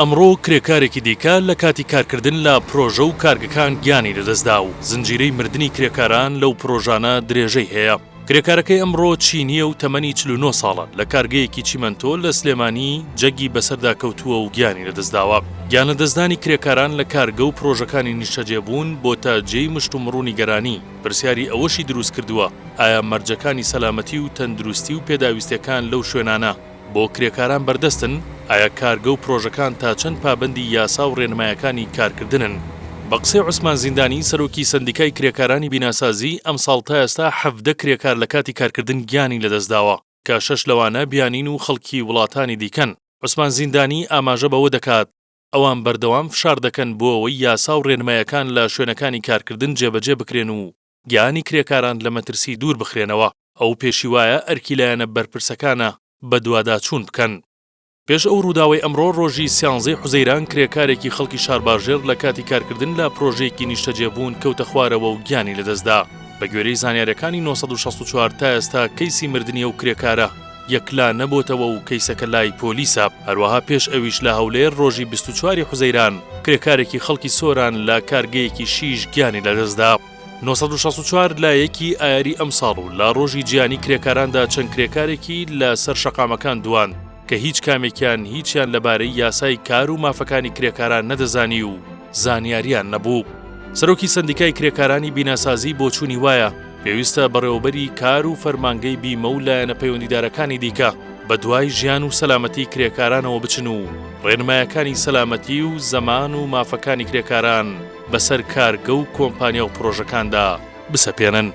ئەمڕۆ کرێکارێکی دیکە لە کاتی کارکردن لە پرۆژە و کارگەکان گیانی لەدەستدا و زنجیرەی مردنی کرێکاران لەو پرۆژانە درێژەی هەیە. کرێکارەکەی ئەمڕۆ چینییە و تەمەنی 49 ساڵە، لە کارگەیەکی چیمەنتۆ لە سلێمانی جەگی بەسەردا کەوتووە و گیانی لەدەستداوە. گیانلەدەستدانی کرێکاران لە کارگە و پرۆژەکانی نیشتەجێبوون بۆتە جێی مشتومڕ و نیگەرانی، پرسیاری ئەوەشی دروستکردووە ئایا مەرجەکانی سەلامەتی و تەندروستی و پێداویستییەکان لەو شوێنانە بۆ کرێکاران بەردەستن؟ ئایا کارگە و پرۆژەکان تا چەند پابەندی یاسا و رێنمایەکانی کارکردنن؟ بە قسەی عوسمان زیندانی، سەرۆکی سەندیکای کرێکارانی بیناسازی، ئەمساڵ تا ئێستا 17 کرێکار لە کاتی کارکردن گیانی لەدەستداوە، کە شەش لەوانە بیانین و خەڵکی وڵاتانی دیکەن. عوسمان زیندانی ئاماژە بەوە دەکات، ئەوان بەردەوام فشار دەکەن بۆ ئەوەی یاسا و رێنمایەکان لە شوێنەکانی کارکردن جێبەجێ بکرێن و گیانی کرێکاران لە مەترسی دوور بخرێنەوە، ئەو پێشیوایە ئەرکی لایەنە بەرپرسەکانە بەدواداچوون بکەن. پێش ئەو ڕووداوەی ئەمڕۆ ڕۆژی سیانزەی حوزەیران کرێکارێکی خەڵکی شارباژێڕ لە کاتی کارکردن لە پرۆژەیەکی نیشتەجێبوون کەوتە خوارەوە و گیانی لەدەستدا. بەگوێرەی زانیارییەکانی 964 تا ئێستا کەیسی مردنی ئەو کرێکارە یەکلا نەبۆتەوە و کەیسەکە لای پۆلیسە. هەروەها پێش ئەویش لە هەولێر ڕۆژی 24 ی حوزەیران کرێکارێکی خەڵکی سۆران لە کارگەیەکی شیش گیانی لەدەستدا. 964 لە یەکی ئایاری ئەمساڵ و لە ڕۆژی جیهانی کرێکاراندا چەند کرێکارێکی لە سەر شەقامەکان دوان کە هیچ کامێکیان هیچیان لەبارەی یاسای کار و مافەکانی کرێکاران نەدەزانی و زانیاریان نەبوو. سەرۆکی سەندیکای کرێکارانی بیناسازی بۆچوونی وایە، پێویستە بەڕێوەبەری کار و فەرمانگەی بیمە و لایەنە پەیوەندیدارەکانی دیکە بەدوای ژیان و سەلامەتی کرێکارانەوە بچن و ڕێنمایەکانی سەلامەتی و زەمان و مافەکانی کرێکاران بەسەر کارگە و کۆمپانیا و پرۆژەکاندا بسەپێنن.